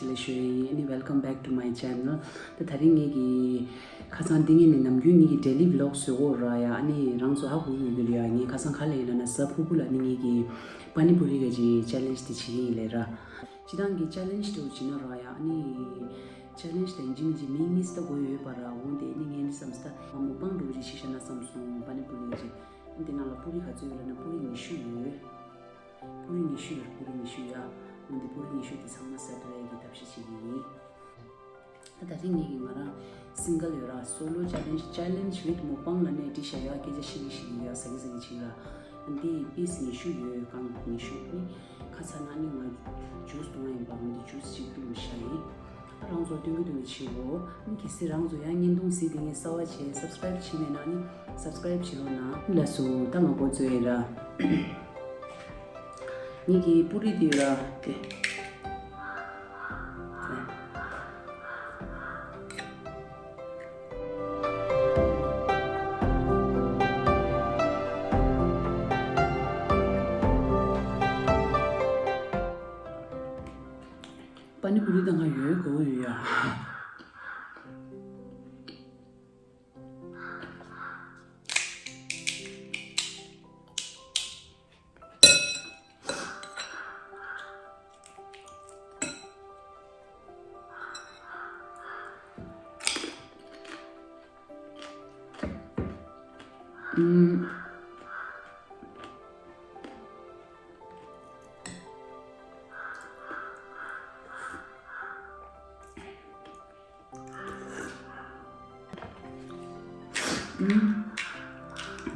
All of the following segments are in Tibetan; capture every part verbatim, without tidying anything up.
ལེགས་ཞུ་ཡིན། ཨ་ནི་welcome back to my channel. ད་དེ་རིང་ངེད་ཀྱི་ཁ་སང་འདི་ངེད་ནི་ནམ་རྒྱུན་ངེད་ཀྱི་daily vlog བཟོ་གོ་ར་ཡ། ཨ་ནི་རང་ཚོ་ཧ་གོ་གི་ཡོད་ཀྱི་རེད་ཡ། ངས་ཁ་སང་ག་ལ་ཡིན་ལ་ན་གཟའ་ཕུར་བུ་ལ་ནི་ངེད་ཀྱི་པ་ནི་པུ་རི་ག་ཅིག་challenge དེ་བྱེད་ཀྱི་ཡིན་ལེ་ར། སྤྱི་བཏང་གི་challenge དེ་བྱེད་ན་ར་ཡ། ཨ་ནི་challenge དང་ཇིང་ཇི་མིང་གཉིས་ད་དགོས་ཡོད་པ་ར། འོང་དེ་ནི་ངས་ནི་བསམ་སྟ་མ་མོ་པང་འགྲོ་ཅིག་ཤི་ཤ་ན་བསམ་སོང་། པ་ནི་པུ་རི་ག་ཅིག་ཨ་ནི་དེ་ནང་ལ་པུ་རི་ག་ཚོད་ཡོད་ལ་ན་པུ་རི་ཉི་ཤུ་ཡོད། པུ་རི་ཉི་ཤུ་ཡོད། པུ་རི་ཉི་ཤུ་ཡ། འོན་ཏེ་པུ་རི་ཉི་ཤུ་དེ་ཚང་མ་set རེད་ཀྱི་ཐབས་ཤེས་བྱེད་ཀྱི་ཡིན། ད་ད་རིང་ངེད་ཀྱི་ང་རང་single ཡོད་ར། solo challenge, challenge with mukbang ལ་ནས་འདྲི་བྱ་ཡ་སྐད་ཆ་ཤི་གི་ཤི་གི་ཡ་ཟ་གི་ཟ་གི་བྱེད་ར། འདི་piece ཉི་ཤུ་ཡོད། རྐང་ཉི་ཤུ་ནི་ཁ་ཚ་ན་ནི་ང་juice བཏུང་བ་ཡིན་པ། འོན་ཏེ་juice གཅིག་བཏུང་བྱ་ཡིན། རང་ཚོ་སྟོན་གི་འདུག་ཕྱི་ལོ། གལ་སྲིད་རང་ཚོ་ཡང་བརྙན་ཐུང་གཟིགས་དེ་ངས་གསར་བ་བྱས་subscribe བྱས་མེད་ན་ནི་subscribe བྱེད་རོགས་གནང་། ལགས་སོ། ད་ང་འགོ་རྩོད་ཡིན་ར། ངེད་ཀྱི་པུ་རི་དེ་ར་དེ། པ་ནི་པུ་རི་ད་ང་ཡོད་དགོས་ཡོད་ཡ། ཨུམ།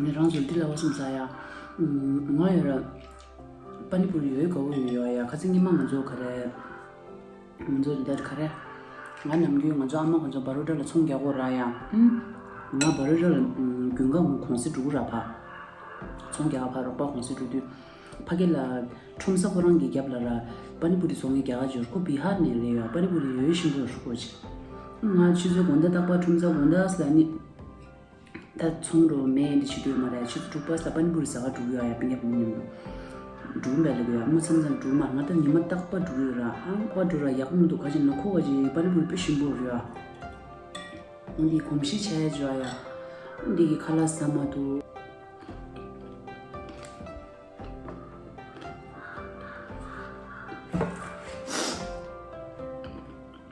ངས་རང་ཚོར་འདི་ལབ་པ་སོང་ས་ཡ། ང་ཡོད་ར། པ་ནི་པུ་རི་ཡོད་དགའ་བོ་ཡོད་ཡོད་ཡ། ཁ་སང་ཉི་མ་ང་ཚོ་ག་རེ། ང་ཚོ་འདིར་ག་རེ། ང་ནམ་རྒྱུན་ང་ཚོ་ཨ་མ་ཁོང་ཚོ་བ་རོ་ཌ་ལ་ཚོང་རྒྱག་གོ་ར་ཡ། ང་བ་རོ་ཌ་ལ་རྒྱུན་གང་གོང་སེ་འགྲོ་གི་ར་ཕ། ཚོང་རྒྱག་ཕ་རོགས་པ་གོང་སེ་འགྲོ་དུས། ཕ་གི་ལ། ཁྲོམ་ས་ཁོ་རང་གི་རྒྱབ་ལ་ར། པ་ནི་པུ་རི་བཙོང་གི་རྒྱ་གར་འབྱོར། ཁོ་བི་ཧར་ནས་རེད་ཡ། པ་ནི་པུ་རི་ཡོད་ཤིང་པོ་ཧྲུག་གོ་ཅིག་ང་ཆུ་ཚོད་དགོང་དག་རྟག་པར་ཁྲོམ་ས་དགོང་དག་ལ་ནི། ད་ཚོང་རོགས་མེད་འདི་བྱེད་འདོད་མ་རེད། ཆུ་ཚོད་དྲུག་པ་ས་པ་ནི་པུ་རི་ཟ་ག་འགྲོ་གི་ཡོད་ཡ། པི་ཉག་མི་ཉམས་འགྲོ་འགྲོ་འབད་ལ་གི་ཡ། མུ་མཚམས་མཚམས་འགྲོ་མ་ང་ད་ཉི་མ་རྟག་པར་འགྲོ་གི་ཡོད་ར། ཨང་པ་འགྲོ་ར་ཡག་པོ་མི་འདུག་ག་ཅིག་ན་ཁོ་ག་ཅིག་པ་ནི་པུ་རི་དཔེ་ཞིམ་པོ་རེད་ཡ། འདི་གོམས་གཤིས་བྱས་འཇོག་ཡ། འདི་གི་ཁ་ལག་ཟ་མ་ཐུབ།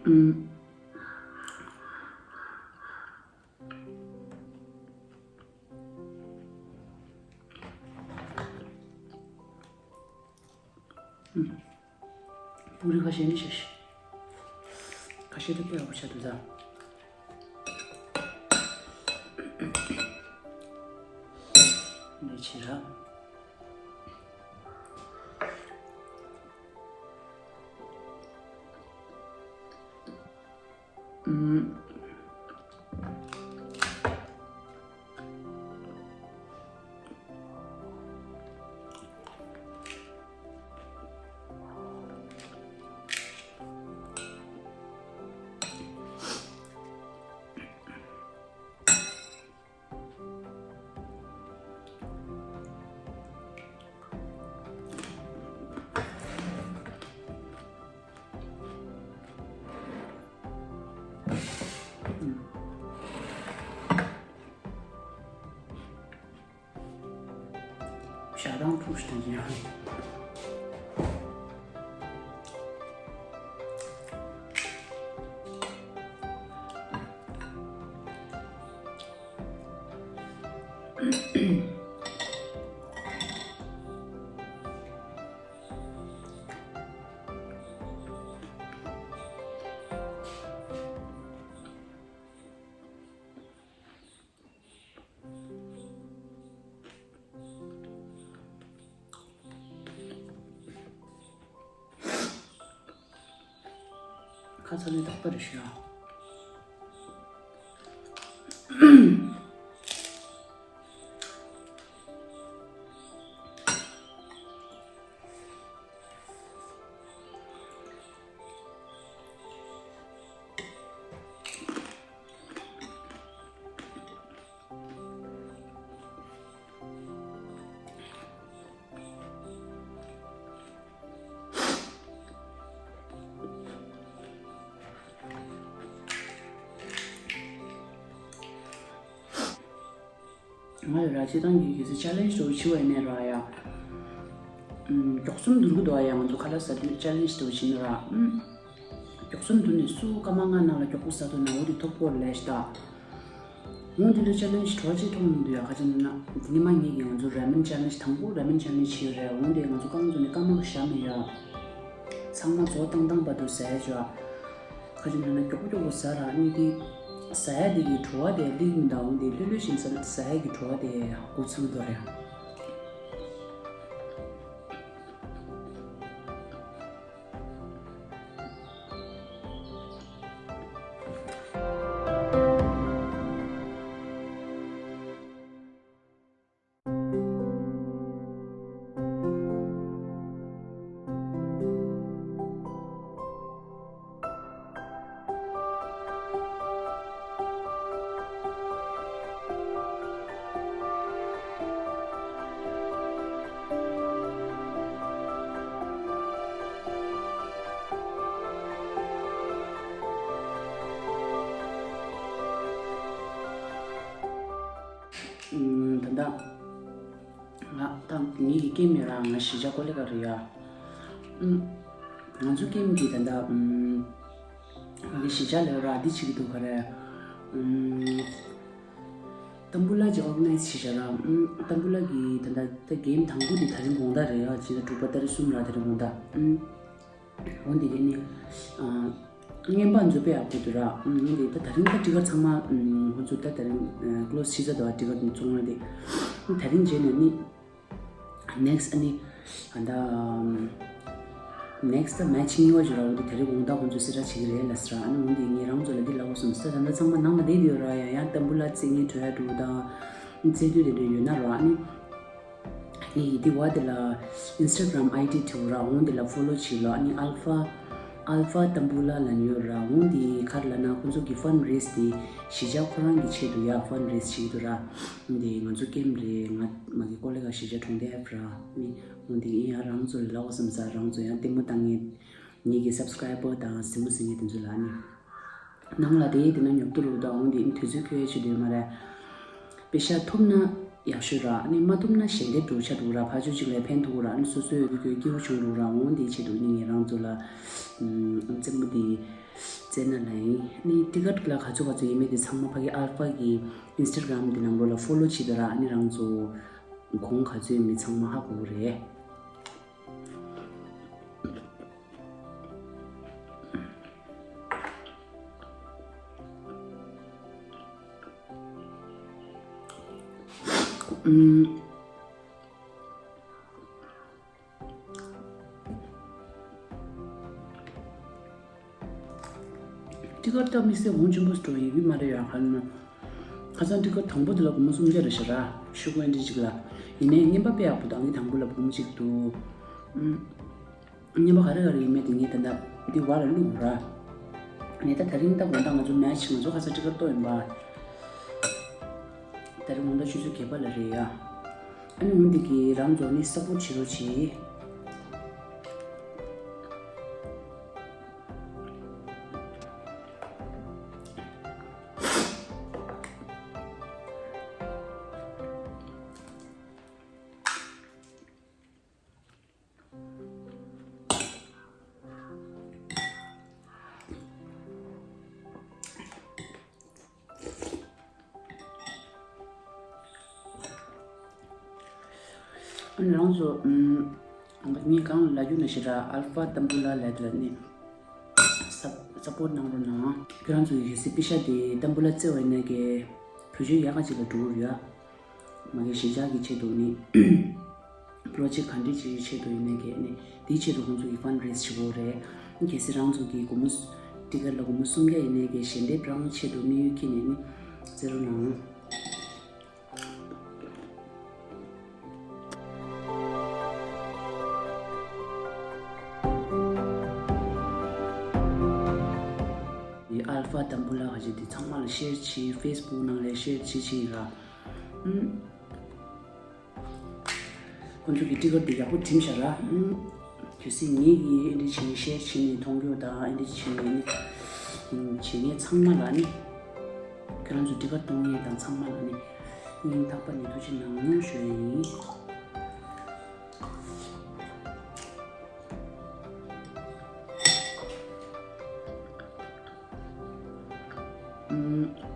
ཨུམ། པུ་རི་ཁ་ཤས་ནི་ཤ་ཤི། ཁ་ཤས་དེ་དཔེ་ཡག་པོ་ཆགས་འདུག་ད། འདི་བྱེད་ར། ཞག་དང་ཕུགས་ཤིང་ཡང་། ཁ་ཚ་ནི་རྟག་པར་ཞུ་ཨ། ང་ཡོད་ར་སྤྱིར་བཏང་གི་གལ་སྲིད་ཅལ་ལེན་ཇི་འདྲ་བྱེད་པ་ཡིན་ནའི་ར་ཡ། ཨམ། མགྱོགས་སུམ་བསྡུར་གི་འདུག་ཨ་ཡ། ང་ཚོ་ཁ་ལག་ཟ་དུས་ཅལ་ལེན་ཇི་འདྲ་བྱེད་ནི་ར། ཨམ། མགྱོགས་སུམ་བསྡུར་ནས་སུ་སྐར་མ་ལྔ་ནང་ལ་མགྱོགས་པོ་ཟ་ཐུབ་ན་འོ་དེ་ཐོབ་གོ་ལས་ཤི་ད། འོ་དེ་ལ་ཅལ་ལེན་ཇི་བྲོ་བ་ཅིག་མཐོང་མི་འདུག་ཡ། ཁ་ཅིག་ན་ན་དེ་ནི་མ་ངེད་ཀྱི་ང་ཚོ་ར་མེན་ཅལ་ལེན་ཇི་དང་པོ་ར་མེན་ཅལ་ལེན་ཇི་བྱས་རེད། འོ་དེ་ང་ཚོ་རྐང་བཙུགས་ནས་སྐར་མ་བཞག་མི་ཡ། ཚང་མ་རྫོགས་བཏང་བཏང་བར་དུ་ཟ་ཡ་བྱོས་ཨ། ཁ་ཅིག་ན་ན་མགྱོགས་པོ་མགྱོགས་པོ་ཟ་ར་ནི་དེ། ཟ་ཡ་དེ་གི་བྲོ་བ་དེ་ལིག་མི་འདུག་འོ་དེ་ལྷོད་ལྷོད་བཞིན་ཟ་ཟ་ཡ་གི་བྲོ་བ་དེ་འགོ་ཚང་དོ་རེད། ད་ལྟ་ང་ད་ངེད་ཀྱི་སྐྱེས་མེད་ར། ང་གཞིས་ཆགས་ཀོ་ལི་གྷལ་རེད་ཡ། ང་ཚོ་སྐྱེས་མེད་ཀྱི་ད་ལྟ་ང་གི་གཞིས་ཆགས་ལ་ར་འདི་བྱེད་ཀྱི་འདུག་ག་རེ། ཏམ་བུ་ལ་ཅིག་ཨོར་ག་ནའི་ཛི་བྱས་བཞག་ར། ཏམ་བུ་ལ་གི་ད་ལྟ་ད་གེམ་དང་པོ་འདི་ད་རིང་དགོང་དག་རེད་ཡ། ཕྱི་ཟླ་དྲུག་པ་ཏ་རིག་གསུམ་ར། ད་རིང་དགོང་དག་འོ་འདི་ག་ནི། ཨ། རྔན་པ་མཛོད་པའི་ཨ་ཁུ་དུ་ར། འོ་འདི་ད་ད་རིང་ད་ཊི་ཀེ་ཊི་ཚང་མ་ཁོ་ཚོ་ད་ད་རིང་ཀློ་སི་ཕྱི་ཟ་དོ་ཊི་ཀེ་ཊི་ནི་ཚོང་ར་དེ། ད་རིང་རྗེས་ནས་ནི་ནེག་སི་ཊི་ཨ་ནི་ད་ནེག་སི་ཊི་ད་མེ་ཆི་གཉིས་པ་ཅིག་ར། འོ་འདི་ད་རིང་དགོང་དག་ཁོ་ཚོ་སེ་དྲ་བྱེད་ཀྱི་རེད་ལ་ཟེར་ར། ཨ་ནི་འོ་འདི་ངས་རང་ཚོ་ལ་འདི་ལབ་དགོས་བསམ་ས། ད་ད་ཚང་མ་ནང་ལ་བསྡད་ཡོད་ར་ཡ། ཡང་ཏམ་བུ་ལ་རྩེད་མཁན་བྲོས་ཡ་འགྲོ་དང་རྩེད་དུས་དེ་འདྲ་ཡོད་ན་ར། ཨ་ནི། ངས་ཡི་དེ་བ་དེ་ལ་ཨིན་སི་ཊ་གྷ་རམ་ཨའི་ཌི་བྲིས་ར། འོང་དེ་ལ་ཕོ་ལོ་བྱེད་ལོ། ཨ་ནི་ཨལ་ཕ་ཨལ་ཕ་ཏམ་བུ་ལ་ལ་ནི་ཡོད་ར། འོང་དེ་ག་རེ་ལབ་ན་ཁོ་ཚོ་གི་ཕན་རེ་སི་དེ་གཞིས་ཆགས་ཁོ་རང་གི་ཆེད་དུ་ཡ་ཕན་རེ་སི་བྱེད་ཀྱི་འདུག་ར། འོང་དེ་ང་ཚོ་ཀེམ་རེད། ང་མ་གི་ཀོ་ལེ་ག་གཞིས་ཆགས་གྲོང་སྡེ་ཨེབ་ར། ནི་འོང་དེ་ཡིན་ཡ། རང་ཚོ་ལ་ལབ་དགོས་བསམ་ས། རང་ཚོ་ཡང་ལྟད་མོ་བཏང་ངེས། ངེད་ཀྱི་སབ་སི་ཀ་རའི་བར་དང་གཟིགས་མོ་གཟིགས་མཁན་དེ་ཚོ་ལ་ནི། ནང་ལ་དེ་དེ་ན་ཉོབ་ཏུ་རུ་དང་འོང་དེ་དུས་ཚོད་ཁྱོད་ཡས་བྱེད་དུས་མ་རེད། པེ་ཤ་ཐོབ་ན་ཡག་ཤོས་ར། ཨ་ནི་མ་ཐོབ་ན་ཞལ་འདེབས་འགྲོ་ཆ་འདུག་ར། ཕར་ཕྱོགས་གཅིག་ལ་ཕན་ཐོགས་ར། ཨ་ནི་སོ་སོའི་ཡོད་དུས་ཁྱོད་སྐྱིད་པོ་བྱུང་རུ་ར། འོང་དེ་ཆེད་དུ་ནི་ངས་རང་ཚོ་ལ་རྩེད་མོ་དེ་རྩེད་ན་ལ་ཡིན། ཨ་ནི་ཊི་ཀེ་ཊི་ལ་ག་ཚོད་ག་ཚོད་ཡིན་མེད་དེ་ཚང་མ་ཕ་གི་ཨལ་ཕ་གི་ཨིན་སི་ཊ་གྷ་རམ་དེ་ནང་ལོགས་ལ་ཕོ་ལོ་བྱེད་དུ་ར། ཨ་ནི་རང་ཚོ་གོང་ག་ཚོད་ཡིན་མེད་ཚང་མ་ཧ་གོ་གི་རེད། ཨུམ། ཊི་ཀེ་ཊི་ད་དམིགས་བསལ་གོང་ཆེན་པོ་སྤྲོ་ཡི་གི་མ་རེད་ཡ། ཁ་ན་ཁ་སང་ཊི་ཀེ་ཊི་དང་པོ་དེ་ལ་སྒོར་མོ་སུམ་བརྒྱ་རེད་ཤག་ར། ཤོག་གུ་ཨེ་འདྲ་ཅིག་ལ། ཡིན་ནའི་རྔན་པ་དཔེ་ཡག་པོ་འདུག་ཨང་ཀི་དང་པོ་ལ་འབུམ་གཅིག་འདུག་ཨུམ། རྔན་པ་ག་རེ་ག་རེ་ཡིན་མེད་དེ་ངས་ད་ལྟ་འདི་བར་ལ་བླུགས་ར། ངས་ད་ད་རིང་ད་དགོང་དག་ང་ཚོ་མེ་ཆི་ང་ཚོ་ཁ་སང་ཊི་ཀེ་ཊི་གཏོང་ཡིན་པ། ད་རིང་དགོང་དག་ཆུ་ཚོད་བརྒྱད་པ་ལ་རེད་ཡ། ཨ་ནི་འོན་ཏེ་གི་རང་ཚོ་ནི་སབ་པོར་ཊི་བྱེད་རོགས་གྱིས། ཨ་ནི་རང་ཚོ་ཨུམ། ངས་གང་ལ་རྒྱུ་ན་ཞེ་དྲག་ཨལ་ཕ་ཏམ་བུ་ལ་ལ་དེ་ལ་ནི་སབ་སབ་པོར་གནང་རོགས་གནང་། ཁྱོད་རང་ཚོ་ཡི་གེ་སི་པི་ཤ་དེ་ཏམ་བུ་ལ་རྩེ་བ་ཡིན་ན་གི་བེད་སྤྱོད་ཡག་ག་ཅིག་ལ་འགྲོ་གི་རེད་ཡ། མ་གི་གཞིས་ཆགས་ཀྱི་ཆེད་དུ་ནི་པོ་རོ་ཇེག་ག་འདྲ་ཅིག་ཆེད་དུ་ཡིན་ན་གི་ནི་དེའི་ཆེད་དུ་ཁོང་ཚོ་གི་ཕན་རེ་སི་བྱེད་དགོས་རེད། གལ་སྲིད་རང་ཚོ་གི་སྒོར་མོ་ཊི་ཀེ་ཊི་ལ་སྒོར་མོ་སུམ་བརྒྱ་ཡིན་ན་གི་ཞལ་འདེབས་རང་ཆེད་དུ་དམིགས་ཡུལ་འཁྱེར་ནས་ནི་རྩེ་རོགས་གནང་། ཨལ་ཕ་ཏམ་བུ་ལ་ག་ཅིག་དེ་ཚང་མ་ལ་ཤེར་བྱེད། ཕེ་སི་བུག་ནང་ལ་ཤེར་བྱེད་བྱེད་ཡིན་ར། ཨུམ། ཁོང་ཚོ་གི་ཊི་ཀེ་ཊི་དེ་ཡག་པོ་བྲིས་བཞག་ར། ཨུམ། གལ་སྲིད་ངེད་ཀྱིས་ཨེ་འདྲ་བྱས་ནས་ཤེར་བྱས་ནས་མཐོང་རྒྱུ་དང་ཨེ་འདྲ་བྱས་ནས་ནི་བྱེད་མཁན་ཚང་མ་ལ་ནི། ཁྱེད་རང་ཚོ་ཊི་ཀེ་ཊི་གཏོང་མཁན་དང་ཚང་མ་ལ་ནི། སྙིང་ཐག་པ་ནས་ཐུགས་རྗེ་གནང་ཞུ་ཡ་ཡིན། ཨུམ།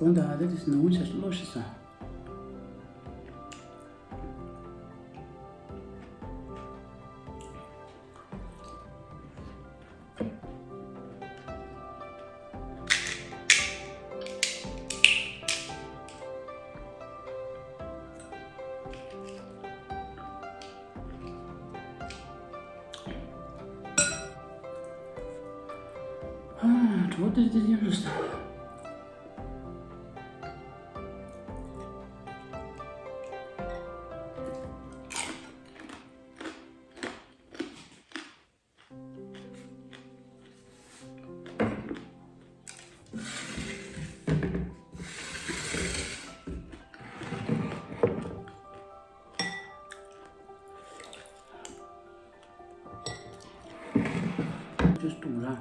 གོང་དུ་ཨ་ད་དེ་ནོར་བུ་ཆ་ལོ་ཤི་སོང་། ཨ། གྲོད་ཁོག་ཏིར་ཏིར་ཡོད་རེད་ཟེར། ཇུས་བཏུང་ར།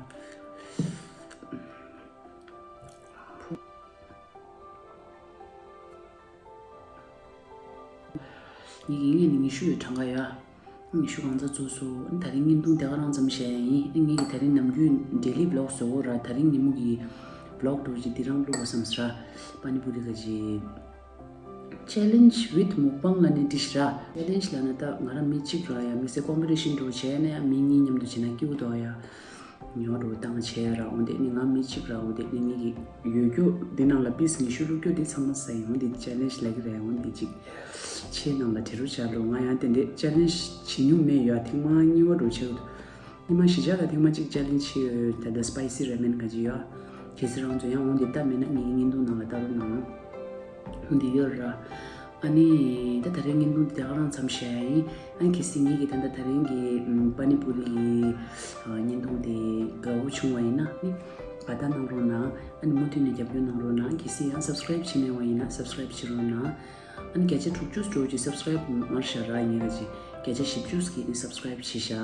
ཉི་ཉི་ནས་ཉི་ཤུ་ཡི་གྲངས་ཀ་ཡོད། ཉི་ཤུ་གང་ཙམ་བཙུགས་སོང་། ད་རིང་བརྙན་ཐུང་དེ་ག་རང་ཙམ་བྱས་ཡིན། ངེད་ཀྱི་ད་རིང་ནམ་རྒྱུན་daily vlog བཟོ་གོ་ར། ད་རིང་ཉིན་མོ་གི་vlog འདྲ་ཅིག་འདི་རང་བླུག་དགོས་བསམ་སོང་ར། པ་ནི་པུ་རི་ག་ཅི། Challenge with mukbang ལབ་ནས་འདི་ཞིག་ར། Challenge ལབ་ན་ད་ང་རང་མི་གཅིག་ར་ཡ། མི་སེར་competition འདྲ་བྱས་ནས་མི་གཉིས་མཉམ་དུ་བྱས་ན་སྐྱིད་པོ་འདུག་ཡ། ཉོ་རུ་བཏང་བྱས་ར། འོ་དེ་ནི་ང་མི་གཅིག་ར། འོ་དེ་ནི་ངེད་ཀྱི་ཡོད་རྒྱུ་འདི་ནང་ལ་piece ཉི་ཤུ་བླུག་རྒྱུ་འདི་ཚང་མ་ཟ་ཡིན། འོ་དེ་challenge ལབ་ཀྱི་རེད། འོ་དེ་ཅིག་ཆེ་ནང་ལ་བྲི་རུ་བྱ་ལོ། ང་ཡང་དེ་འདྲའི་challenge བྱེད་མྱོང་མེད་ཡ། ཐེངས་མ་གཉིས་པ་འདྲ་བྱས་འདུག་ཉི་མ་བཞི་ཆ་ལ་ཐེངས་མ་གཅིག་challenge བྱས་ཡོད། ད་ལྟ་spicy ramen ག་ཅི་ཡོད། གལ་སྲིད་རང་ཚོ་ཡང་འོང་དེ་ལྟ་མེད་ན་ངེད་ཀྱི་བརྙན་ཐུང་ནང་ལ་ལྟ་རོགས་གནང་། འོང་དེ་ཡོད་ར། ཨ་ནི་ད་ད་རིང་བརྙན་ཐུང་དེ་ག་རང་མཚམས་བཞག་ཡིན། ཨ་ནི་གལ་སྲིད་ངེད་ཀྱི་ད་ལྟ་ད་རིང་གི་པ་ནི་པུ་རི་གི་བརྙན་ཐུང་དེ་དགའ་བོ་བྱུང་བ་ཡིན་ན་ནི་བར་ཐག་གནང་རོགས་གནང་། ཨ་ནི་མུ་མཐུད་ནས་རྒྱབ་སྐྱོར་གནང་རོགས་གནང་། གལ་སྲིད་ཡང་subscribe བྱས་མེད་པ་ཡིན་ན་subscribe བྱེད་རོགས་གནང་། ཨ་ནི་བརྒྱ་ཆ་དྲུག་ཅུ་འགྲོ་ཅིག་subscribe མར་བཞག་ར། ངེད་ཀ་ཅིག་བརྒྱ་ཆ་བཞི་བཅུ་ཟིག་ནི་subscribe བྱས་བཞག་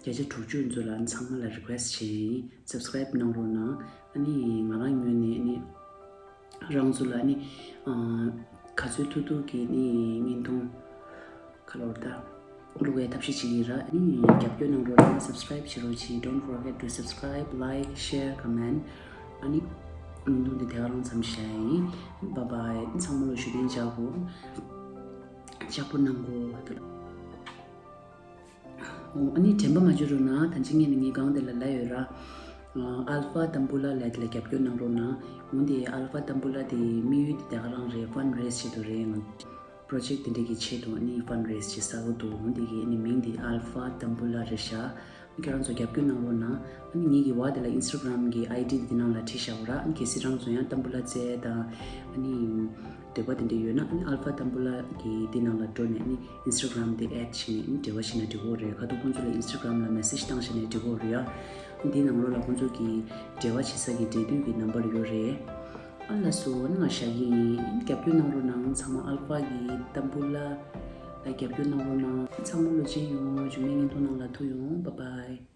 བརྒྱ་ཆ་དྲུག་ཅུ་ཚོ་ལ་ཚང་མ་ལ་request བྱས་ཡིན། subscribe གནང་རོགས་གནང་། ཨ་ནི་ང་རང་ངོས་ནས་ནི་རང་ཚོ་ལ་ནི་ཨ་ག་ཚོད་ཐུབ་ཐུབ་ཀྱིས་ནི་བརྙན་ཐུང་ག་ལོར་ད་བླུག་པའི་ཐབས་ཤེས་བྱེད་ཀྱི་ར། ཨ་ནི་རྒྱབ་སྐྱོར་གནང་རོགས་གནང་། subscribe བྱེད་རོགས་གྱིས། Don't forget to subscribe, like, share, comment. ཨ་ནི་བརྙན་ཐུང་འདི་དེ་ག་རང་མཚམས་བཞག་ཡིན། Bye bye. ཚང་མ་ལ་བཞུགས་གདན་འཇགས་དགོས། ལྕགས་པོ་གནང་དགོས། ཨོ། ཨ་ནི་དྲན་པ་མ་བརྗེད་རོགས་གནང་། ད་ཅི་ངས་ནི་ངའི་སྒང་དེ་ལ་ལབ་ཡོད་ར། ཨ་ཨལ་ཕ་ཏམ་བུ་ལ་ལབ་དེ་ལ་རྒྱབ་སྐྱོར་གནང་རོགས་གནང་། འོན་ཏེ་ཨལ་ཕ་ཏམ་བུ་ལ་དེ་དམིགས་ཡུལ་དེ་དེ་ག་རང་རེད། fundraise བྱེད་དུ་རེད། ང་project དེ་འདྲ་གི་ཆེད་དུ་ཨ་ནི་fundraise བྱེད་ས་གོ་འདུག་འོན་ཏེ་གི་ཨ་ནི་མིང་དེ་ཨལ་ཕ་ཏམ་བུ་ལ་རེད་ཤག་ཁྱེད་རང་ཚོ་རྒྱབ་སྐྱོར་གནང་རོགས་གནང་། ཨ་ནི་ངེད་ཀྱི་བ་དེ་ལ་Instagram གི་ID དེ་ནང་ལ་བྲིས་བཞག་གོ་ར། ཨ་ནི་གལ་སྲིད་རང་ཚོ་ཡང་ཏམ་བུ་ལ་རྩེད་དང་ཨ་ནི་འདོད་པ་དེ་འདྲ་ཡོད་ན་ཨ་ནི་ཨལ་ཕ་ཏམ་བུ་ལ་གི་དེ་ནང་ལ་འགྲོ་ནས་ཨ་ནི་Instagram དེ་add བྱས་ནས་ཨ་ནི་འབྲེལ་བ་བྱས་ན་འགྲིག་གོ་རེད། ཁ་ཐུག་ཁོང་ཚོ་ལ་Instagram ལ་message བཏང་བྱས་ནས་འགྲིག་གོ་རེད་ཡ། ཨ་ནི་དེ་ནང་ལོགས་ལ་ཁོང་ཚོ་གི་འབྲེལ་བ་བྱེད་ས་གི་འབྲེལ་མཐུད་ཀྱི་number ཡོད་རེད། ཨ་ལགས་སོ། ཨ་ནི་ང་བཞག་གི་ཡིན། རྒྱབ་སྐྱོར་གནང་རོགས་གནང་། ཚང་མ་ཨལ་ཕ་གི་ཏམ་བུ་ལ་ལ་རྒྱབ་སྐྱོར་གནང་རོགས་གནང་། ཚང་མ་ལོ་ཆེན་ཡོང་། རྗེས་མའི་བརྙན་ཐུང་ནང་ལ་ཐུག་ཡོང་། Bye bye.